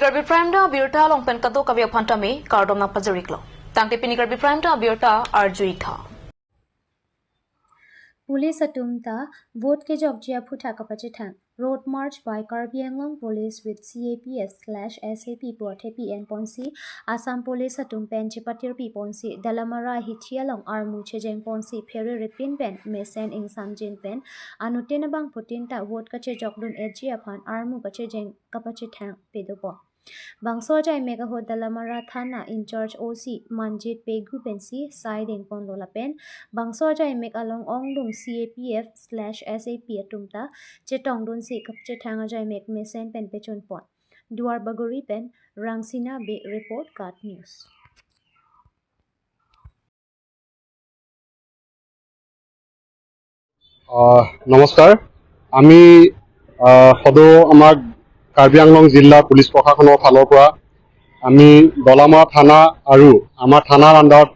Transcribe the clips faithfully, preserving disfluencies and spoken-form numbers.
Karbi Prime Time abirta along pen kadokave aphan tame kardom nangpajir-iklo. Tangte pini Karbi Prime Time abirta arju-ik tha. Police atum ta vote kejokji aphuthak kapachethang. Road march by Karbi Anglong Police with C A P F slash S A P pu athepi enponsi Assam Police atum pen chepatirpi ponsi Dalamara hithi along armu chejeng ponsi phere ripin pen mesen ingsamjin pen anuttin abangphutin ta vote kachejokdun-etji aphan armu kachejeng kapachethang pedopon. Bangso ajaimek ahut Dalamara Thana in-charge O C Manjit Pegu pensi sai dengponlo lapen bangso ajaimek along ongdung C A P F slash S A P atum ta chetongdunsi kapachethang ajaimek mesen pen pechunpon. Duar Bagori pen Rangsina Bey report, KAT News. আহ, নমস্কাৰ। আমি, আহ, সদৌ আমাৰ কাৰ্বি আংলং জিলা পুলিচ প্ৰশাসনৰ ফালৰ পৰা আমি দলামৰা থানা আৰু আমাৰ থানাৰ আণ্ডাৰত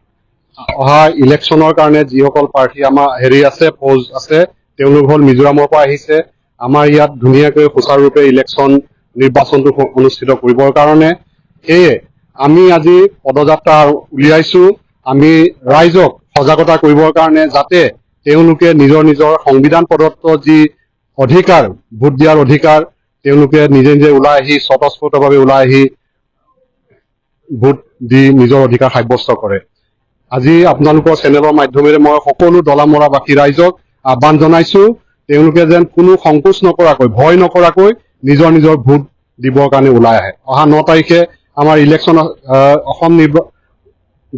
অহা ইলেকশ্যনৰ কাৰণে যিসকল প্ৰাৰ্থী আমাৰ হেৰি আছে, প'জ আছে, তেওঁলোক হ'ল মিজোৰামৰ পৰা আহিছে। আমাৰ ইয়াত ধুনীয়াকৈ সুচাৰুৰূপে ইলেকশ্যন নিৰ্বাচনটো স-, অনুষ্ঠিত কৰিবৰ কাৰণে। সেয়ে আমি আজি পদযাত্ৰা উলিয়াইছো। আমি ৰাইজক সজাগতা কৰিবৰ কাৰণে, যাতে তেওঁলোকে নিজৰ নিজৰ সংবিধান প্ৰদত্ত যি অধিকাৰ, ভোট দিয়াৰ অধিকাৰ, তেওঁলোকে নিজে নিজে ওলাই আহি, স্বতঃস্ফূৰ্তভাৱে ওলাই আহি ভোট দি নিজৰ অধিকাৰ সাব্যস্ত কৰে। আজি আপোনালোকৰ চেনেলৰ মাধ্যমেৰে মই সকলো দলামৰাবাসী ৰাইজক আহ্বান জনাইছো, তেওঁলোকে যেন কোনো সংকোচ নকৰাকৈ, ভয় নকৰাকৈ নিজৰ নিজৰ ভোট দিবৰ কাৰণে ওলাই আহে। অহা ন তাৰিখে আমাৰ ইলেকশ্যন, আহ, অসম নিৰ্বা-,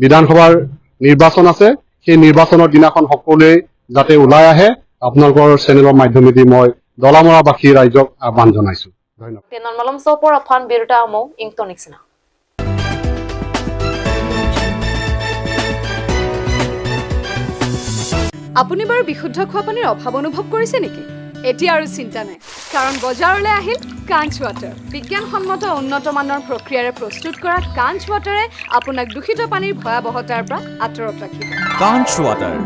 বিধানসভাৰ নিৰ্বাচন আছে। সেই নিৰ্বাচনৰ দিনাখন সকলোৱে যাতে ওলাই আহে, আপোনালোকৰ চেনেলৰ মাধ্যমেদি মই দলামৰাবাসী ৰাইজক আহ্বান জনাইছো। ধন্যবাদ। Te non malomso apor aphan birta amo ingtonik sina. আপুনি বাৰু বিশুদ্ধ খোৱা পানীৰ অভাৱ অনুভৱ কৰিছে নেকি? এতিয়া আৰু চিন্তা নাই, কাৰণ বজাৰলৈ আহিল কাঞ্চ ৱাটাৰ। বিজ্ঞানসন্মত উন্নত মানৰ প্ৰক্ৰিয়াৰে প্ৰস্তুত কৰা কাঞ্চ ৱাটাৰে আপোনাক দূষিত পানীৰ ভয়াৱহতাৰ পৰা আঁতৰত ৰাখিব। কাঞ্চ water.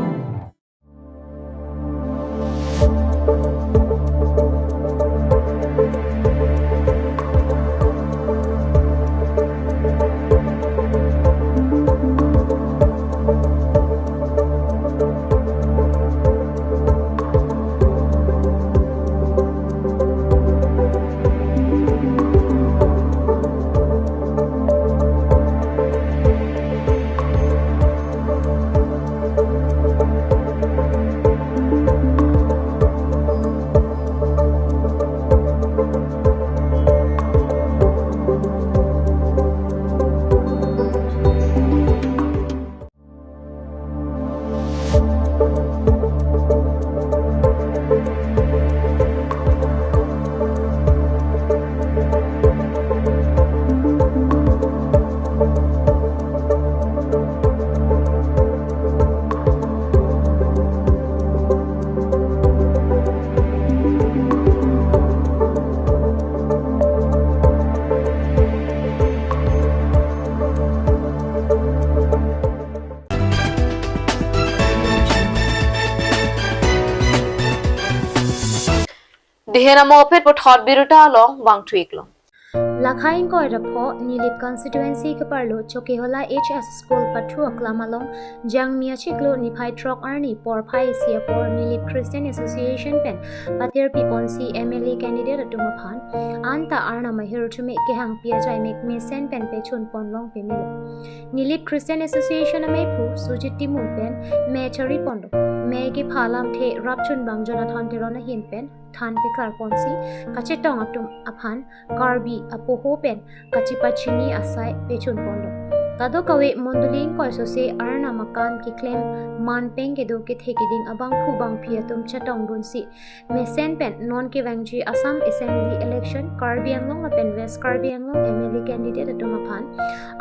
Dihen amo aphi puthot birta along vangthu-iklo. Lakha ingkoi ra pho Nilip constituency keparlo Chokihola H S School pathu aklam along Jangmi achiklo niphai throk arni porphai isi apor Nilip Christian Association pen patirpi ponsi M L A candidate atum aphan anta Arnam ahirjume kehangpi ajaimek mesen pen pechunpon long pemelo. Nilip Christian Association ameiphu Sujit Timung pen me chari ponlo. Me kepha alamthe rapchunbang Jonathan Teron ahin pen than peklar ponsi kachetong atum aphan Karbi apoho pen kachepachini asai pechun ponlo. Kadokave mondoli ingkoi sose Arnam akam keklem man pen kedo kethe keding abangphu bangphi atum chetongdunsi mesen pen non kevangji Assam Assembly election, Karbi Anglong lapen West Karbi Anglong M L A candidate atum aphan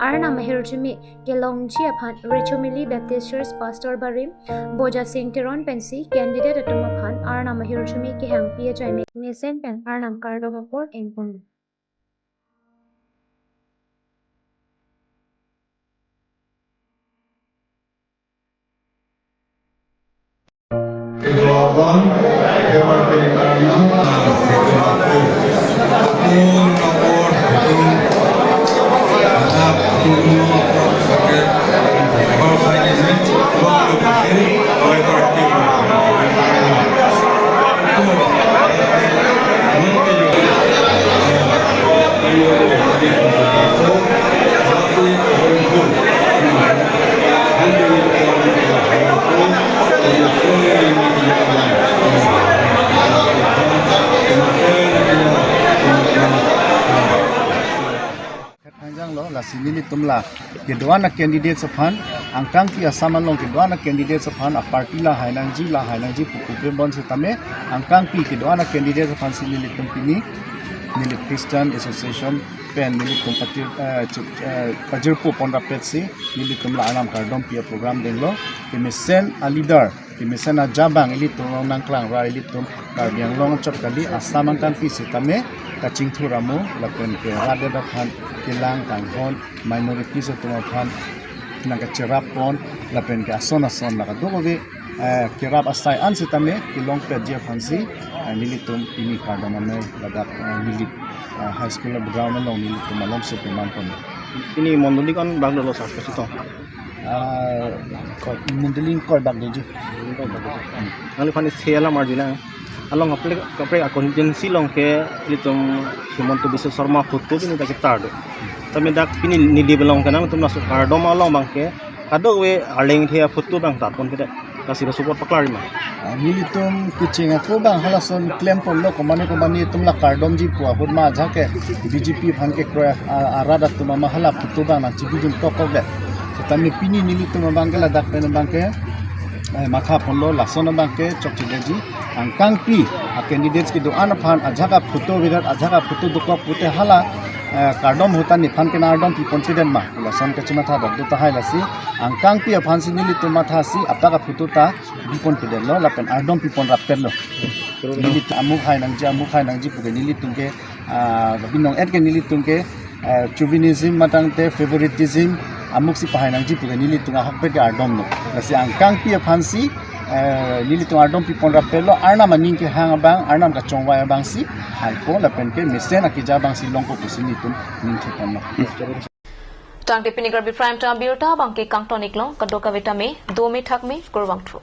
Arnam ahirjume kelongji aphan Rechomili Baptist Church Pastor barim Bojasing Teron pensi candidate atum aphan Arnam ahirjume kehangpi ajaimek mesen pen Arnam kardom apor ingpon. Lasi nelitum la kedo-an a-candidates aphan, angkangpi Assam along kedo-an a-candidates aphan, a-party lahai nangji, lahai nangji pu pu pembon setame, angkangpi kedo-an a-candidates aphansi nelitum pini, neli Christian Association pen nelitum pajir, eh, chu-, eh, pajirpo pon rapetsi, nelitum la Arnam kardom pi a-program denglo, kemesen a-leader, kemesen ajabang ilitum along nangklang ra ilitum Karbi Anglong anchot kali, Assam angkangpi setame kachingthur amo lapen ke rat det aphan kelang kanghon, minorities atum aphan nangkacherap pon lapen ke ason ason la kadokave, eh, kerap asai an setame kelongpetji aphansi, eh, nelitum pini kardom amei ladak, eh, neli, eh, high school ground along nelitum malomso peman pon. Pini mondoli ko-an bak dolo sir, kachethong? Ah, mondoli ingkoi bak doji. Nangliphan isi alam arjulang. Along kaprek kaprek a-constituency along ke ilitum Himanta Biswa Sarma photo pini dak ketar do. Tame dak pini Nilip along ke nangtum laso kardom along abang ke kadokave arleng the a-photo abang tar ponpedet. Lasi la support paklar ma? Ah, nelitum kecheng ako abang halason klem ponlo, komane komane atum la kardomji pu ahut ma ajahak ke B J P aphan kekroi a-, arat atum ama hala photo abang nangchibidun tok tok det. Setame pini nelitum abang ke ladak pen abang ke, eh, matha ponlo, lason abang ke chokchedetji. Angkangpi a-candidates kedo-an aphan ajahak a-photo avedet, ajahak a-photo dokok pute hala, eh, kardom ahut ta nephan ke nangardom pi ponpedet ma, lason kachematha det do tahai. Lasi angkangpi aphansi nelitum mathasi apak a-photo ta bi ponpedetlo lapen ardom pi pon rapetlo. Nelitum amuk hai nangji, amuk hai nangji pu ke nelitum ke, ah, binong et ke nelitum ke, ah, chauvinism matangte favoritism amuksi pahai nangji pu ke nelitum ahokpet ke ardomlo. Lasi angkangpi aphansi, eh, nelitum ardom pi pon rapetlo, Arnam aning kehang abang, Arnam kachongvai abangsi haipo lapen ke mesen akeja abangsi longpo pusi nelitum ningthu ponlo. Tangte pini Karbi Prime Time abirta abang ke kangton-iklo, kadokave tame dome thakme, kurvangthu.